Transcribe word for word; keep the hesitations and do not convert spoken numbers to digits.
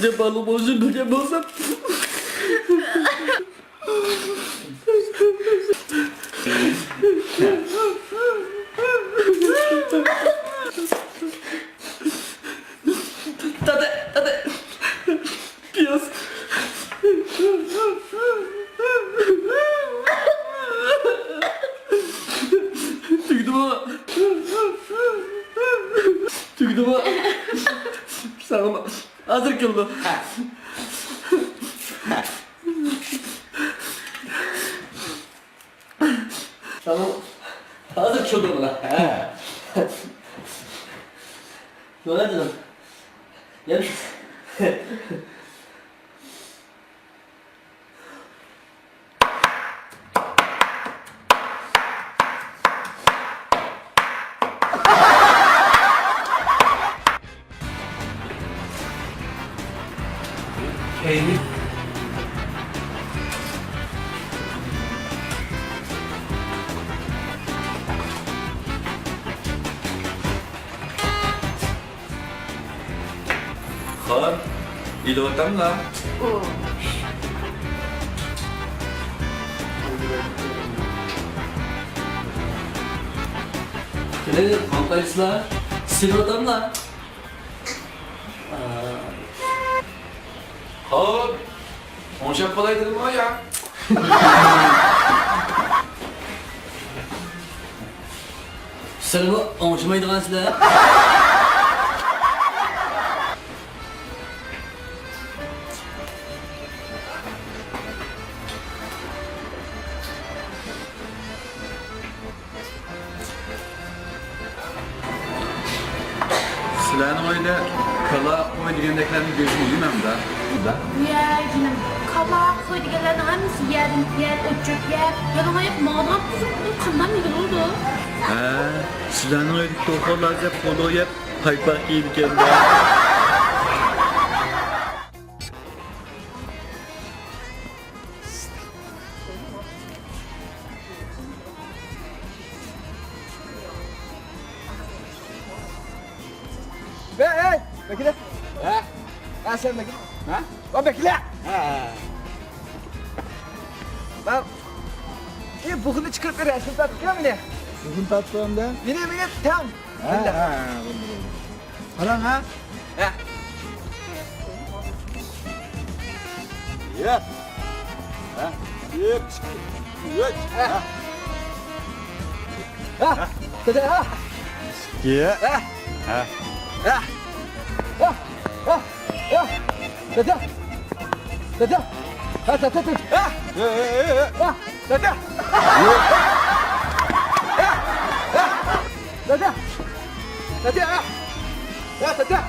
جاپالىق بولۇشنى بىلگەن بولسام. دادا، دادا. پىياز. تۈگىدىمۇ؟ تۈگىدىمۇ؟ ساڭىمۇ ھازىر كېلىدۇ. ھە. ھە. ساڭا ھازىر چۈشۈردۈم مانا. ھە. نېمە جېنىم؟ يەم. كەينى. خان، ئېلىۋاتاملا. ئۇ. قېنى، ماڭقايسىلا؟ سېلىۋاتاملا. خوپ، ئوڭشاپ قالاي دېدىمغۇ يا. سىلىمۇ ئوڭشىمايدىغانسىلەر. سىلەرنىڭ ئۆيدە كالا، قوي دېگەندەكلەرنى كۆزۈم يۇيمامدا. يە، جېنىم، كالا، قوي دېگەنلەرنىڭ ھەممىسى يەردىن يەر، ئوت-چۆپ يەر، يالىڭاياق ماڭىدىغان بۇزۇق قۇدۇق قانداق يۈرىدۇ؟ ھە، سىلەرنىڭ ئۆيدىكى توخۇلار دەپ قولىغا يەپ، پايپاق كىيىدىكەن. ۋەي، ھەي، بەكرى. ھە؟ ھە، سەن بەكرى. ھە؟ ۋە بەكرى. ھە. مەن، ئى، بۇغنى چىقىرىپ بېرە، شۇنى تارتىپ كەل مېنى. بۇغنى تارتىپ بېرەمدە؟ مېنى، مېنى تەڭ. ھە، ھە، ھە، بولدى، بولدى. قاراڭ، ھە؟ ھە. يە. ھە. بىر، ئىككى، ئۈچ. ھە. ھە. دادا، ھە. ئىككى. ھە. ھە. ھە. ھە. ھە. ھە. دادا. دادا. ھە، دادا، دادا. ھە. ھە. ھە. دادا. ھە. ھە. دادا. دادا، ھە. ھە، دادا.